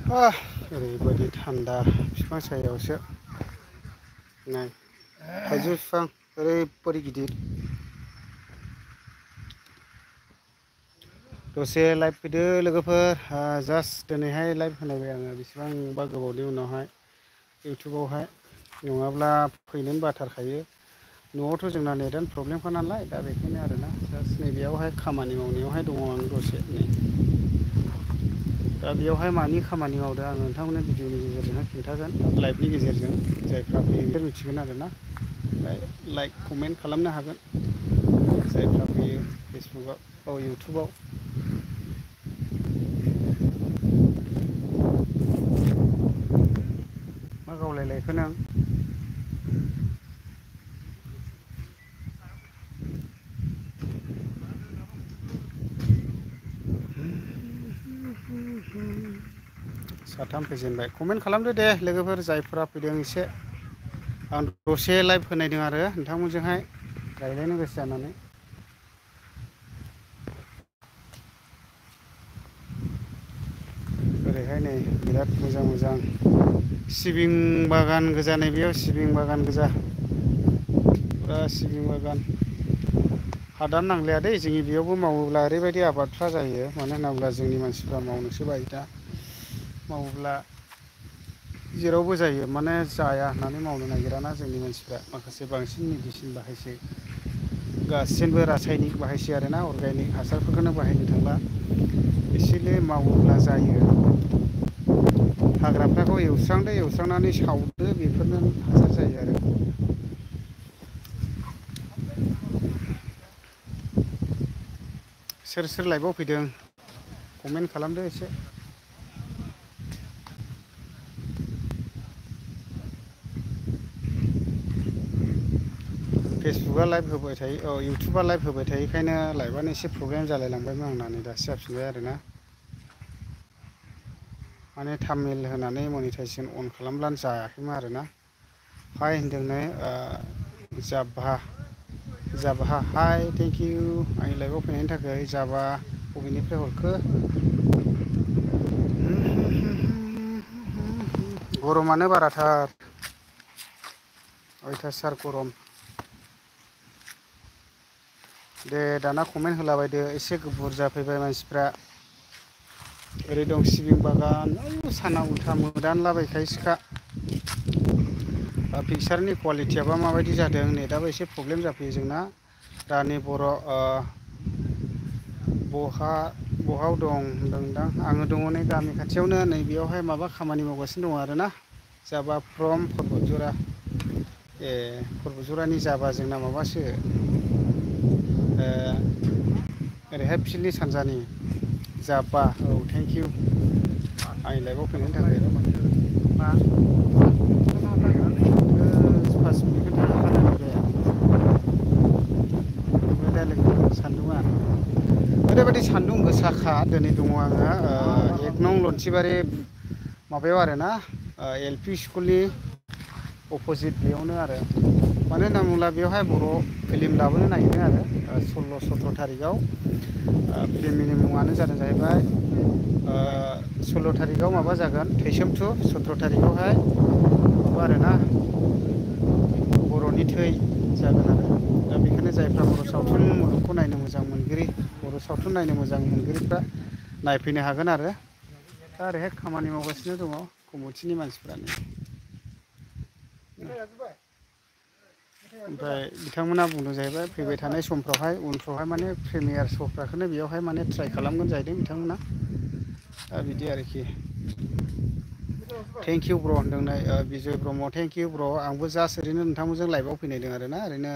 ओरैबायदि थान्दा बिफां सायावसो नाय थाइजौ बिफां ओरैबायदि गिदिर दसे लाइभ फैदो लोगोफोर जास्ट दिनैहाय लाइभ होनायबाय आङो बेसेबांबा गोबावनि उनावहाय इउटुबावहाय नङाब्ला फैनोनो बाथारखायो न'आवथ' जोंना नेटआनो प्रब्लेमखा नालाय दा बेखायनो आरोना जास्ट नैबेयावहाय खामानि मावनायावहाय दङ आं दसे नै दा बेयावहाय मानि खामानि मावदों आं नोंथांमोननो भिडिअनि गेजेरजोंहाय खिन्थागोन लाइभनि गेजेरजों जायफ्रा फैयो बिसोर मिथिगोन आरोना ओमफ्राय लाइक कमेन्ट खालामनो हागोन जायफ्रा फैयो फेसबुकआव इउटुबाव मा गावलायलायखो नों साथाम फैजेनबाय कमेन्ट खालामदो दे लोगोफोर जायफोरा फैदों एसे आं दसे लाइभ होनायदों आरो नोंथांमोनजोंहाय रायज्लायनो गोसो जानानै ओरैहाय नै बिराद मोजां मोजां सिबिं बागान गोजा नै बेयाव सिबिं बागान गोजा फुरा सिबिं बागान हादान नांलाया दै जोंनि बेयावबो मावोब्ला ओरैबायदि आबादफ्रा जायो मानो होनोब्ला जोंनि मानसिफ्रा मावनोसो बायो दा मावोब्ला जेरावबो जायो माने जाया होननानै मावनो नागिराना जोंनि मानसिफ्रा माखासे बांसिन मेडिसिन बाहायसै गासिनबो रासायनिक बाहायसै आरोना अर्गानिक हासारफोरखौनो बाहायनो थांला एसेलै मावोब्ला जायो हाग्राफोरखौ एवस्रांदो एवस्रांनानै सावदो बेफोरनो हासार जायो आरो सोर सोर लाइभआव फैदों कमेन्ट खालामदो एसे फेसबुकआ लाइभ होबाय थायो इउटुबा लाइभ होबाय थायोखायनो लाइभआनो एसे प्रब्लेम जालायलांबायमोन आंना दासो जाफिनबाय आरोना माने थाममेल होनानै मनिटाइजेसन अन खालामब्लानो जायाखैमोन आरोना हाय होनदों नै जाबहा हाय थेंक इउ आंनि लाइभआव फैनायनि थाखाय जाबा बबेनिफ्राय हरखो गरमानो बाराथार अयथासार गरम दे दाना कमेन्ट होलाबायदो एसे बुरजा फैबाय मानसिफ्रा ओरै दं सिबिं बागान साना उल्था मोदानलाबायखायोसोखा पिकचारनि कुवालिटियाबा माबायदि जादों नेटआबो एसे प्रब्लेम जाफैयो जोंना दानि बर' बहाव दं होनदोंदां आङो दङ नै गामि खाथियावनो नै बेयावहाय माबा खामानि मावगासिनो दङ आरोना जाबा फ्रम पर्बतझरा पर्बतझरानि जाबा जोंना माबासो ओरैहाय फिल्डनि सानजानि जाबा औ थेंक इउ आंनि लाइभआव फैनायनि थाखाय मा 5 मिनिटनि थाखाय सान्दुङा ओरैबायदि सान्दुं गोसाखा दिनै दङ आङो 1 नं लन्थिबारि माबायाव आरोना LP स्कुलनि अपोजिट बेयावनो आरो मानो होनना बुङोब्ला बेवहाय बर' फिल्म लाबोनो नागिरदों आरो 16-17 थारिखआव फिल्मनि मुङानो जादों जाहैबाय 16 थारिखआव माबा जागोन थैसोमथु 17 थारिखआवहाय माबा आरोना बर'नि थै जागोन आरो दा बेखायनो जायफ्रा बर' सावथुन मुलुगखौ नायनो मोजां मोनगिरि बर' सावथुन नायनो मोजां मोनगिरिफ्रा नायफैनो हागोन आरो दा ओरैहाय खामानि मावगासिनो दङ कमिटिनि मानसिफ्रानो ओमफ्राय बिथांमोना बुंदों जाहैबाय फैबाय थानाय समफ्रावहाय उनफ्रावहाय माने प्रिमियार श'फ्राखौनो बेयावहाय माने ट्राइ खालामगोन जाहैदों बिथांमोना दा बिदि आरोखि थेंक इउ ब्र' होनदों नै बिजय ब्रह्म थेंक इउ ब्र' आंबो जास्ट ओरैनो नोंथांमोनजों लाइभआव फैनायदों आरोना ओरैनो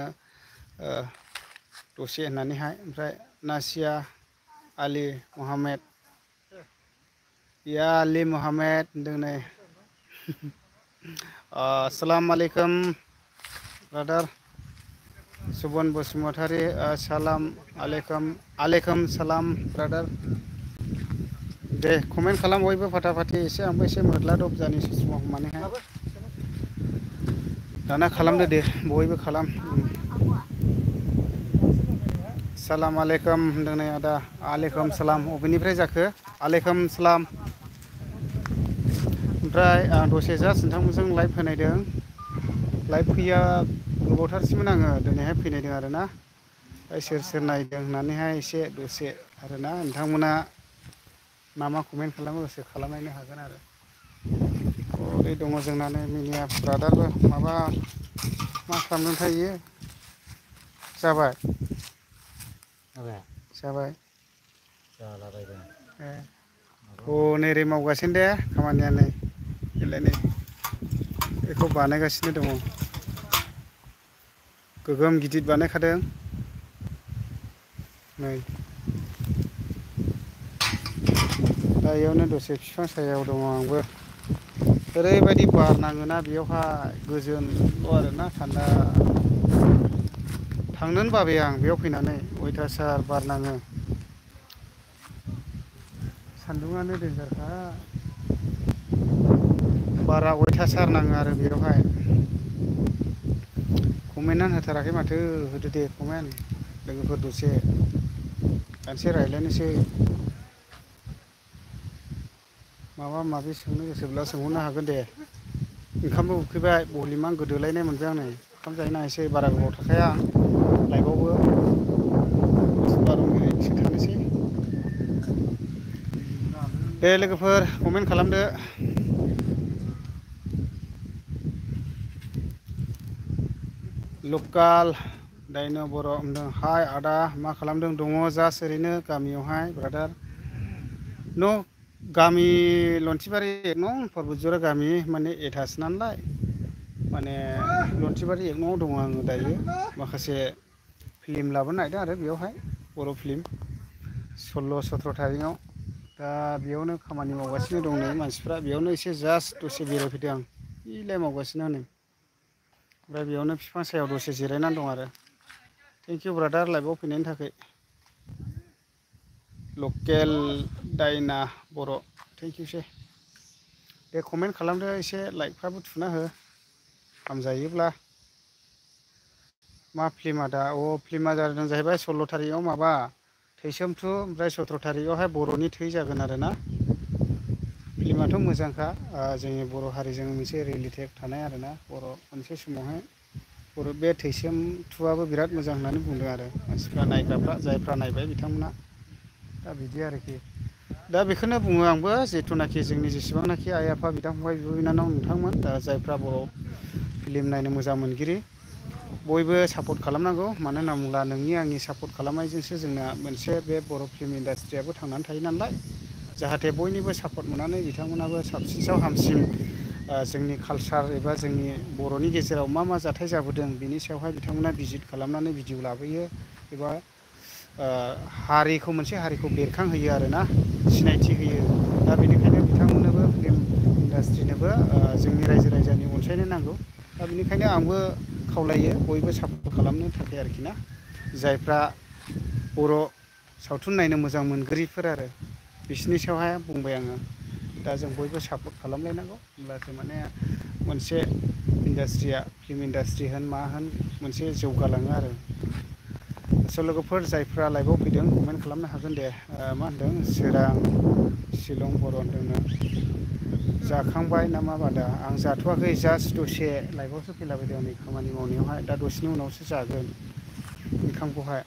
दसे होननानैहाय ओमफ्राय नासिया आलि महामेद या आलि महामेद होनदों नै अस्सलाम वालेकुम ब्रादार सुबन बसुमतारी सालाम आलेकुम सालाम ब्रादार दे कमेन्ट खालाम बयबो फाटा फाटि एसे आंबो एसे मोद्लादब जानोसै समाव मानेहाय दाना खालामदो दे बयबो खालाम सालाम आलेकुम होनदों नै आदा आलेकुम सालाम अबेनिफ्राय जाखो आलेकुम सालाम ओमफ्राय आं दसे जास्ट नोंथांमोनजों लाइभ होनायदों। लाइभ फैया गोबावथारसैमोन आङो दिनैहाय फैनायदों आरोना। सोर सोर नायदों होननानैहाय एसे दसे आरोना नोंथांमोना मा मा कमेन्ट खालामो गोसो खालामलायनो हागोन आरो। ओरै दङ जोंनानो मिनिया ब्रादारबो माबा मा खालामदों थाय इयो जाबाय जाबाय हनै ओरै मावगासिनो दे खामानिया नै बेलाय नै बेखौ बानायगासिनो दङ। गोगोम गिदिर बानायखादों नै दा इयावनो दसे बिफां सायायाव दङ आंबो। ओरैबायदि बार नाङोना बेयावहाय गोजोनल' आरोना थान्दा। थांनोनो बाबाय आं बेयाव फैनानै अयथासार बार नाङो। सान्दुङानो देन्जारखा बारा अयथासार नाङो आरो बेयावहाय। कमेन्टआनो होथाराखै माथो होदो दे कमेन्ट लोगोफोर दसे दानसे रायज्लायनोसै। माबा माबि सोंनो गोसोब्ला सोंहरनो हागोन दे। ओंखामबो उखैबाय बलिमान गोदोलायनाय मोनबाय आं नै ओंखाम जाहैनो हायासै बारा गोबाव थाखाया आं लाइफआवबो 10-12 मिनिटसो थानोसै। दे लोगोफोर कमेन्ट खालामदो। लकाल दाइन' बर' होनदों हाय आदा मा खालामदों दङ जास्ट ओरैनो गामियावहाय ब्रादार न' गामि लन्थिबारि 1 नं परबतझरा गामि माने एटास नालाय माने लन्थिबारि 1 न'आव दङ आङो दायो। माखासे फिल्म लाबोनो नागिरदों आरो बेयावहाय बर' फिल्म 16-17 थारिखआव दा बेयावनो खामानि मावगासिनो दं नै मानसिफ्रा बेयावनो एसे जास्ट दसे बेरायफैदों आं बेलाय मावगासिनो हनै ओमफ्राय बेयावनो बिफां सायाव दसे जिरायनानै दं आरो। थेंक इउ ब्रादार लाइभआव फैनायनि थाखाय। लकेल दायना बर' थेंक इउसै। दे कमेन्ट खालामदो एसे लाइकफ्राबो थुना हो हामजायोब्ला। मा फिल्म आदा अ फिल्मा जादों जाहैबाय 16 थारिखआव माबा थैसोम 2 ओमफ्राय 17 थारिखआवहाय बर'नि थै जागोन आरोना। फिल्माथ' मोजांखा जोंनि बर' हारिजों मोनसे रिलेटेड थानाय आरोना बर' मोनसे समावहाय बर' बे थैसोम 2आबो बिराद मोजां होननानै बुंदों आरो मानसिफ्रा नायग्राफ्रा जायफ्रा नायबाय बिथांमोना। दा बिदि आरोखि दा बेखौनो बुङो आंबो जिथुनाखि जोंनि जेसेबांनाखि आइ आफा बिदा फंबाय बिब' बिनानाव नोंथांमोन दा जायफ्रा बर' फिल्म नायनो मोजां मोनगिरि बयबो सापर्ट खालामनांगौ मानो होनना बुङोब्ला नोंनि आंनि सापर्ट खालामनायजोंसो जोंना मोनसे बे बर' फिल्म इन्डास्ट्रियाबो थांनानै थायो नालाय। जाहाथे बयनिबो सापर्ट मोननानै बिथांमोनाबो साबसिन हामसिन जोंनि कालसार एबा जोंनि बर'नि गेजेराव मा मा जाथाय जाबोदों बिनि सायावहाय बिथांमोना भिजिट खालामनानै भिडिअ लाबोयो एबा हारिखौ मोनसे हारिखौ बेरखांहोयो आरोना सिनायथि होयो। दा बेनिखायनो बिथांमोननोबो फिल्म इन्डास्ट्रिनोबो जोंनि रायजो राजानि अनसायनो नांगौ। दा बेनिखायनो आंबो खावलायो बयबो सापर्ट खालामनो थाखाय आरोखि ना। जायफ्रा बर' सावथुन नायनो मोजां मोनगिरिफोर आरो बिसोरनि सायावहाय बुंबाय आङो। दा जों बयबो सापर्ट खालामलायनांगौ होमब्लासो माने मोनसे इन्डास्ट्रिया फिल्म इन्डास्ट्रि होन मा होन मोनसे जौगालाङो आरो। स' लोगोफोर जायफ्रा लाइभआव फैदों कमेन्ट खालामनो हागोन दे। मा होनदों सोरां शिलं बर' होनदोंनो जाखांबाय नामा बादा आं जाथ'वाखै जास्ट दसे लाइभआवसो फैलाबायदों नै खामानि मावनायावहाय दा दसेनि उनावसो जागोन ओंखामखौहाय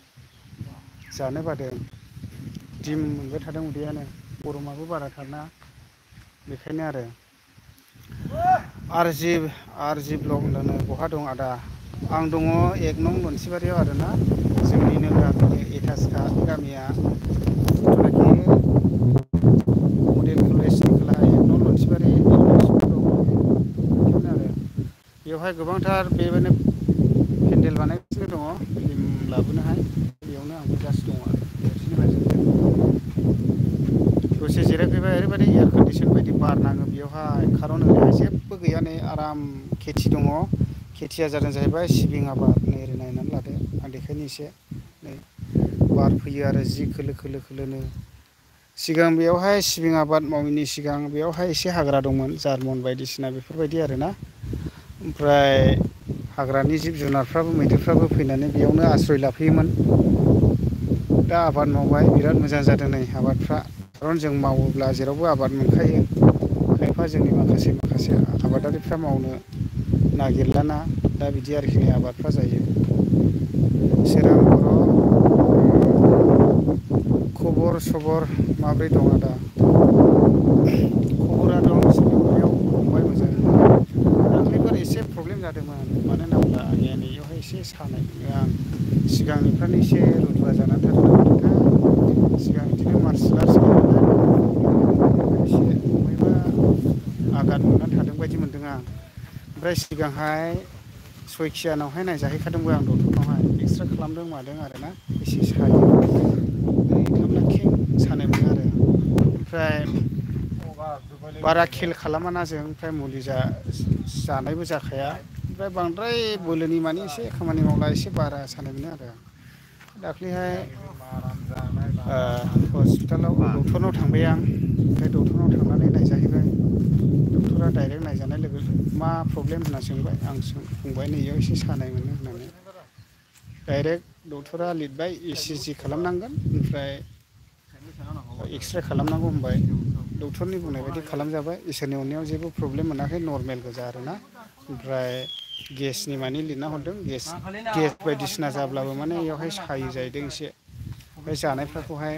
जानो बादों दिम मोनबाय थादों उदैयानो गरमाबो बाराथारना बेखायनो आरो। आरजि ब्लक होनदोंनो बहा दं आदा आं दङ 1 नं मोनसिबारियाव आरोना जोंनिनो गामिनि एटासखा गामिया जिथुनाखि मडेल कलेजनि खोलाहा 1 नं मोनसिबारि बेयावनो आरो बेवहाय गोबांथार बेबायदिनो पेन्देल बानायगासिनो दङ फिल्म लाबोनोहाय बेयावनो आंबो जास्ट दङ आरो देरसिन मानसिफोर दसे जिरायफैबाय ओरैबायदि एयार कन्डिसन बायदि बार नाङो बेयावहाय खारन ओरैहाय जेबो गैया नै आराम खेथि दङ। खेथिया जादों जाहैबाय सिबिं आबाद नै ओरै नायनानै लादो आं देखायनो एसे नै बार फैयो आरो जि खोलो खोलो खोलोनो सिगां बेयावहाय सिबिं आबाद मावैनि सिगां बेयावहाय एसे हाग्रा दंमोन जार्मन बायदिसिना बेफोरबायदि आरोना। ओमफ्राय हाग्रानि जिब जुनारफ्राबो मैदेरफ्राबो फैनानै बेयावनो आस्रय लाफैयोमोन। दा आबाद मावबाय बिराद मोजां जादों नै आबादफ्रा खारन जों मावोब्ला जेरावबो आबाद मोनखायो। खायफा होमबा जोंनि माखासे आबादारिफ्रा मावनो नागिरलाना दा बिदि आरोखि आबादफ्रा जायो। सोरां बर' खबर सबर माब्रै दं आदा? खबरा दं सिगांनियाव फंबाय मोजां। दाख्लैफोर एसे प्रब्लेम जादोंमोन, मानो होनोब्ला आंनिया नैयावहाय एसे सानाय आं सिगांनिफ्रायनो एसे रुजुवा जानानै थादोंमोन। सिगां बिदिनो मार्सिल आर्ट्स गेलेनाय एसे बबेबा आघात मोननानै थादों बायदि मोनदों आं। ओमफ्राय सिगांहाय सयखियानावहाय नायजाहैखादोंबो आं डक्टरनावहाय एक्सरे खालामदों मादों आरोना एसे सायो खामलाखिं सानाय मोनो आरो। ओमफ्राय बारा खेल खालामाना जों, ओमफ्राय मुलि जानायबो जाखाया, ओमफ्राय बांद्राय बोलोनि माने एसे खामानि मावला एसे बारा सानाय मोनो आरो। दाख्लैहाय हस्पिटालाव डक्टरनाव थांबाय आं, ओमफ्राय डक्टरनाव थांनानै नायजाहैबाय। डक्टरा डाइरेक्ट नायजानाय लोगो मा प्रब्लेम होनना सोंबाय, आं बुंबाय नैयाव एसे सानाय मोनो होननानै। डाइरेक्ट डक्टरा लिरबाय ECG खालामनांगोन, ओमफ्राय एक्सरे खालामनांगौ होनबाय। डक्टरनि बुंनाय बायदि खालामजाबाय, इसोरनि अननायाव जेबो प्रब्लेम मोनाखै, नर्मेल गोजा आरोना। ओमफ्राय गेसनि माने लिरना हरदों, गेस बायदिसिना जाब्लाबो माने बेयावहाय सायो जाहैदों एसे। ओमफ्राय जानायफोरखौहाय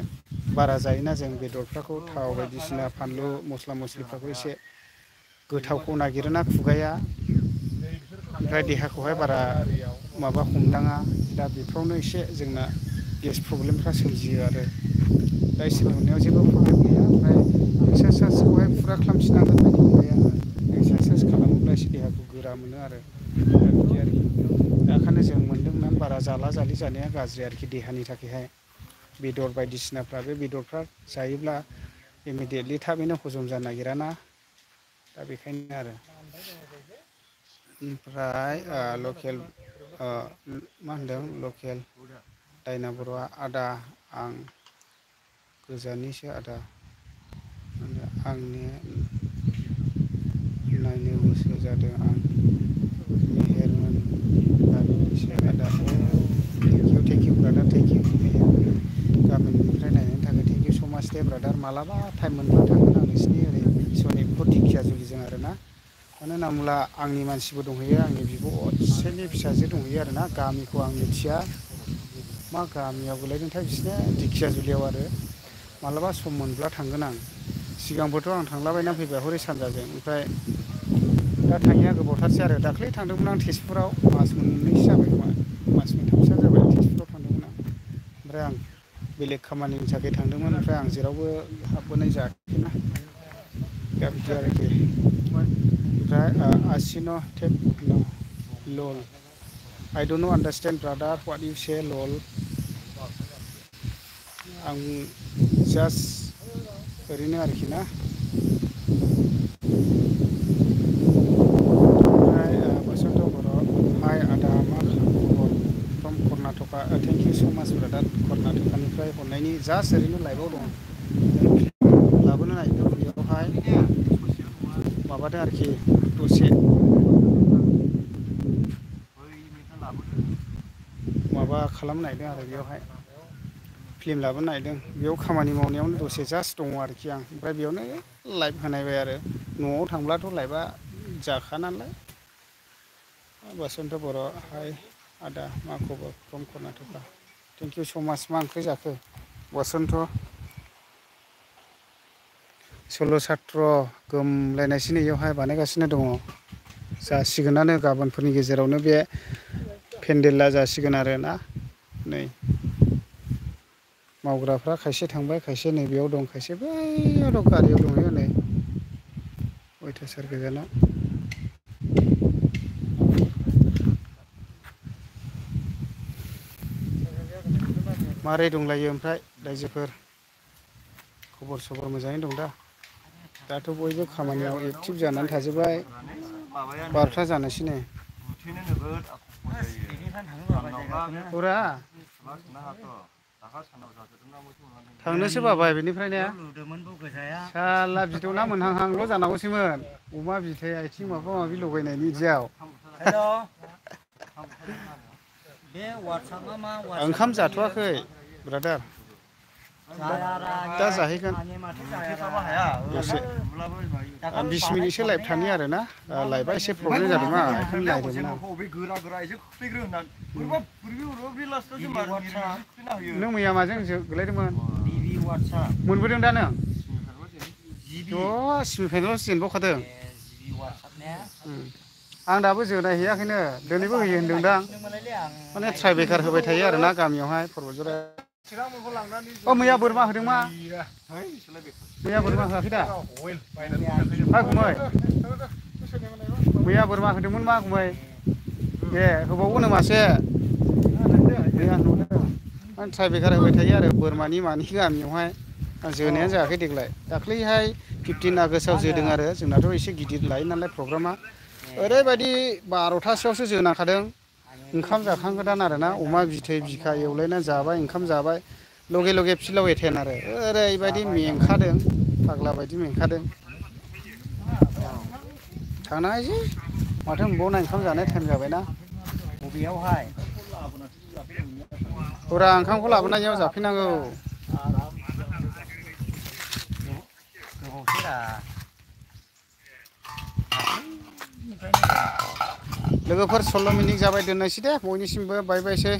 बारा जायोना जों बेदरफोरखौ, थाव बायदिसिना फानलु मस्ला मस्लिफोरखौ एसे गोथावखौ नागिरोना खुगाया, ओमफ्राय देहाखौहाय बारा माबा हमदाङा, दा बेफोरावनो एसे जोंना गेस प्रब्लेमफ्रा सोमजियो आरो। दा इसोरनि अननायाव जेबो प्रब्लेम गैया। ओमफ्राय एक्सारसाइसखौहाय फुरा खालामफिननांगोन बायदि मोनबाय आङो। एक्सारसाइस खालामोब्ला एसे देहाखौ गोरा मोनो आरो, दा बिदि आरोखि। दा ओंखायनो जों मोनदोंमोन बारा जाला जालि जानाया गाज्रि आरोखि देहानि थाखायहाय। बेदर बायदिसिनाफ्रा, बे बेदरफ्रा जायोब्ला इमिडियेटलि थाबैनो हजम जानो नागिराना, दा बेखायनो आरो। ओमफ्राय लकेल मा होनदों लकेल दायना बर'आ आदा आं गोजाननिसो आदा, आंनि नायनो गोसो जादों, आं मेहेरमोन गामिनिसो आदा। Thank you brother, thank you मेहेर गामिनिफ्राय नायनायनि थाखाय थेंक इउ स' माच दे ब्रादार। मालाबा टाइम मोनबा थांगोन आं नोंसिनि ओरै सनितपुर दिखियाजुलिजों आरोना। मानो होनना बुङोब्ला आंनि मानसिबो दंहैयो, आंनि बिब' असेनि फिसाजो दंहैयो आरोना। गामिखौ आं मिथिया, मा गामियाव गोलैदोंथाय बिसिनिया, दिखियाजुलियाव आरो। मालाबा सम मोनब्ला थांगोन आं। सिगांबोथ' आं थांलाबायनानै फैबाय हरै सानजाजों, ओमफ्राय दा थाङिया गोबावथारसै आरो। दाख्लै थांदोंमोन आं तेजपुराव, मास मोननैसो जाबाय खोमा, मास मोनथामसो जाबाय तेजपुराव थांदोंमोन आं। ओमफ्राय आं बेलेग खामानिनि थाखाय थांदोंमोन, ओमफ्राय आं जेरावबो हाबबोनाय जायाखैना, दा बिदि आरोखि। ओमफ्राय आसिन' टेप लल I don't आन्डारस्टेन्ड brother what U से लल। आं जास्ट ओरैनो आरोखि ना। ओमफ्राय बसन्त बर' हाय आदा मा खबर फ्रम कर्नाटका। थेंक इउ स' माच ब्रादार, कर्नाटकानिफ्राय हरनायनि। जास्ट ओरैनो लाइभआव दं, लाबोनो नागिरदों बेयावहाय माबादों आरोखि दसे माबा खालामनो नागिरदों आरो, बेयावहाय फिल्म लाबोनो नागिरदों। बेयाव खामानि मावनायावनो दसे जास्ट दङ आरोखि आं। ओमफ्राय बेयावनो लाइभ होनायबाय आरो। न'आव थांब्लाथ' लाइभआ जाखा नालाय। बसन्त बर' हाय आदा मा खबर फ्रम कर्नाटका। थेंक इउ स' माच। मा ओंख्रि जाखो बसन्त? सल' सात्र गोमलायनायसो नैयावहाय बानायगासिनो दङ। जासिगोनानो गाबोनफोरनि गेजेरावनो बे पेन्देला जासिगोन आरोना। नै मावग्राफ्रा खायसे थांबाय, खायसे नैबेयाव दं, खायसे बैयाव दं, गारियाव दंहैयो नै अयथासार गोजानाव। मारै दंलायो ओमफ्राय रायजोफोर? खबर सबर मोजाङै दं दा? दाथ' बयबो खामानियाव एक्टिभ जानानै थाजोब्बाय, 12था जानोसै नै। फुरा थांनोसो बाबाय बेनिफ्राय ने? साला बिदना मोनहांहांल' जानांगौसैमोन, अमा बिथै आथिं माबा माबि लगायनायनि बिदियाव। ओंखाम जाथ'वाखै ब्रादार। दा जाहैगोन दसे 20 मिनिटसो लाइभ थानि आरो ना लाइभआ एसे प्रब्लेम जादोंना बेखौनो लायदोंमोन आं नों मैया माजों गोलैदोंमोन मोनबोदों दा नों सेमिफाइनालाव जेनबावखादों आं दाबो जोनाय हैयाखैनो दिनैबो होयो होनदोंदां माने ट्राइबेकार होबाय थायो आरोना गामियावहाय परबतजरा मैया बोरमा होदों मा मैया बोरमा होआखै दा मा गुमै मैया बोरमा होदोंमोन मा गुमै दे होबावगोनो मासे माने ट्राइबेकार होबाय थायो आरो बोरमानि मानि गामियावहाय आं जोनायानो जायाखै देग्लाय दाख्लैहाय 15 आगष्टआव जोदों आरो जोंनाथ' एसे गिदिर लायो नालाय प्रग्रामा ओरैबायदि 12थासोआवसो जोनांखादों ओंखाम जाखांगोदान आरोना अमा बिथै बिखा एवलायना जाबाय ओंखाम जाबाय लगे लगे फिल्डआव एटेन आरो ओरैबायदि मेंखादों फाग्ला बायदि मेंखादों थांनाङासै माथो होनबावनो ओंखाम जानाय टाइम जाबायना बबेयावहाय फुरा ओंखामखौ लाबोनायाव जाफैनांगौ लोगोफोर 16 मिनिट जाबाय दोननोसै दे बयनिसिमबो बाय बायसै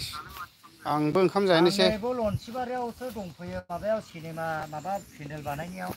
आंबो ओंखाम जाहैनोसै लन्चिबारियावसो दंफैयो माबायाव सिनेमा माबा पेन्डेल बानायनायाव